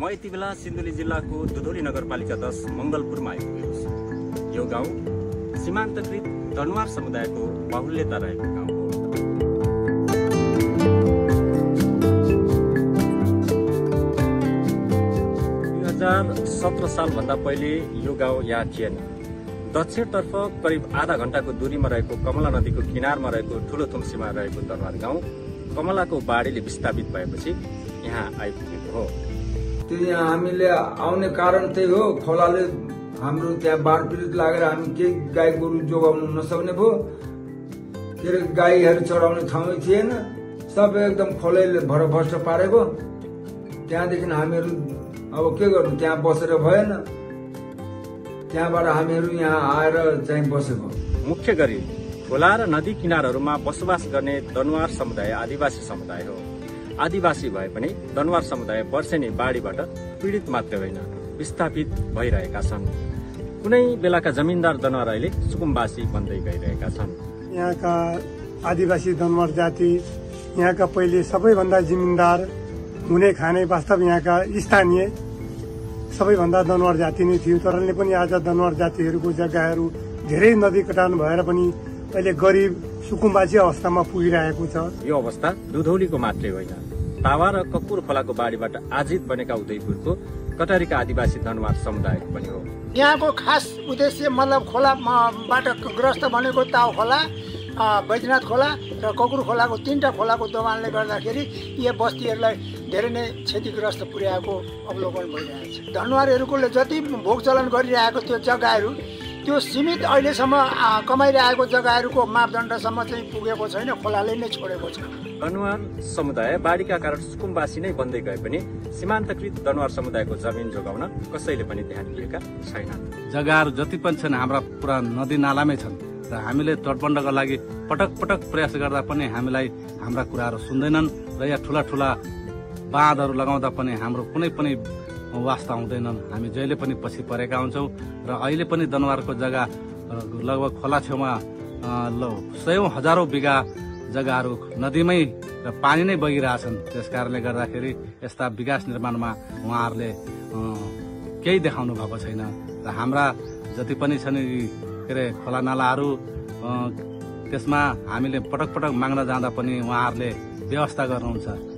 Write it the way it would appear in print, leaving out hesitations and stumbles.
म यति बेला सिन्धुली जिल्लाको दुधौली नगरपालिका 10 मंगलपुरमा आइपुगेको छु। यो गाउँ सीमान्तकृत दनुवार समुदायको बाहुल्यता रहेको गाउँ हो। साल भन्दा पहिले यो गाउँ यहाँ थिएन। दक्षिणतर्फ करिब आधा घण्टाको दूरीमा रहेको कमला नदीको किनारमा रहेको ठुलो थुम्सीमा रहेको दनुवार गाउँ कमलाको बाढीले विस्थापित भएपछि यहाँ आइपुगेको हो। त्यो यहाँ हामीले आउने कारण त्यही हो। खोलाले हाम्रो त्यहाँ बाढ पीडित लागेर हामी केही गाई गोरु जोगाउन नसक्ने भयो। के अरे गाईहरू चढाउने ठाउँै थिएन, सबै एकदम खोलाले भरभष्ट पारेको। त्यहाँदेखि हामीहरू अब के गर्नु, त्यहाँ बसेर भएन। त्यहाँबाट हामीहरू यहाँ आएर चाहिँ बसेको। मुख्य गरी खोला र नदी किनारहरूमा बसोबास गर्ने दनुवार समुदाय आदिवासी समुदाय हो। आदिवासी भए पनि दनुवार समुदाय वर्षेनी बाढीबाट पीडित मात्र होइन, विस्थापित भइरहेका छन्। कुनै बेलाका जमिनदार दनुवार अहिले सुकुम्बासी बन्दै गइरहेका छन्। यहाँका आदिवासी दनुवार जाति यहाँका पहिले सबैभन्दा जिम्मेदार हुने खाने वास्तव यहाँका स्थानीय सबैभन्दा दनुवार जाति नै थियो। तरले पनि आज दनुवार जातिहरूको जग्गाहरू धेरै नदी कटान भएर पनि अहिले गरिब सुकुम्बासी अवस्थामा पुगिरहेको छ। यो अवस्था दुधौलीको मात्रै होइन, तावा र कपुर खोलाको बाढीबाट आजित बनेका उदयपुरको कटारीका आदिवासी दनुवार समुदाय पनि हो। यहाँको खास उद्देश्य मतलब खोलाबाट ग्रस्त भनेको ताव खोला, बैजनाथ खोला र ककुर खोलाको तीनटा खोलाको दोभानले गर्दाखेरि यी बस्तीहरूलाई धेरै नै क्षतिग्रस्त पुर्याएको अवलोकन भइरहेको छ। दनुवारहरूले जति भोग चलन गरिरहेको त्यो जग्गाहरू त्यो सीमित अहिलेसम्म कमाइरहेको जग्गाहरूको मापदण्डसम्म चाहिँ पुगेको छैन, खोलाले नै छोडेको छ। दनुवार समुदाय बाढीका कारण सुकुम्बासी नै बन्दै गए पनि सीमान्तकृत दनुवार समुदायको जमिन जोगाउन कसैले पनि ध्यान दिएका छैनन्। जग्गाहरू जति पनि छन् हाम्रा पुरा नदी नालामै छन् र हामीले तटबन्धका लागि पटक पटक प्रयास गर्दा पनि हामीलाई हाम्रा कुराहरू सुन्दैनन् र यहाँ ठुला ठुला बाँधहरू लगाउँदा पनि हाम्रो कुनै पनि वास्ता हुँदैनन्। हामी जहिले पनि पछि परेका हुन्छौँ र अहिले पनि दनुवारको जग्गा लगभग खोला छेउमा सयौं हजारौं बिघा जग्गाहरू नदीमै र पानी नै बगिरहेछन्। त्यस कारणले गर्दाखेरि यस्ता विकास निर्माणमा उहाँहरूले केही देखाउनु भएको छैन र हाम्रा जति पनि छन् के अरे खोला नालाहरू त्यसमा हामीले पटक पटक माग्न जाँदा पनि उहाँहरूले व्यवस्था गर्नुहुन्छ।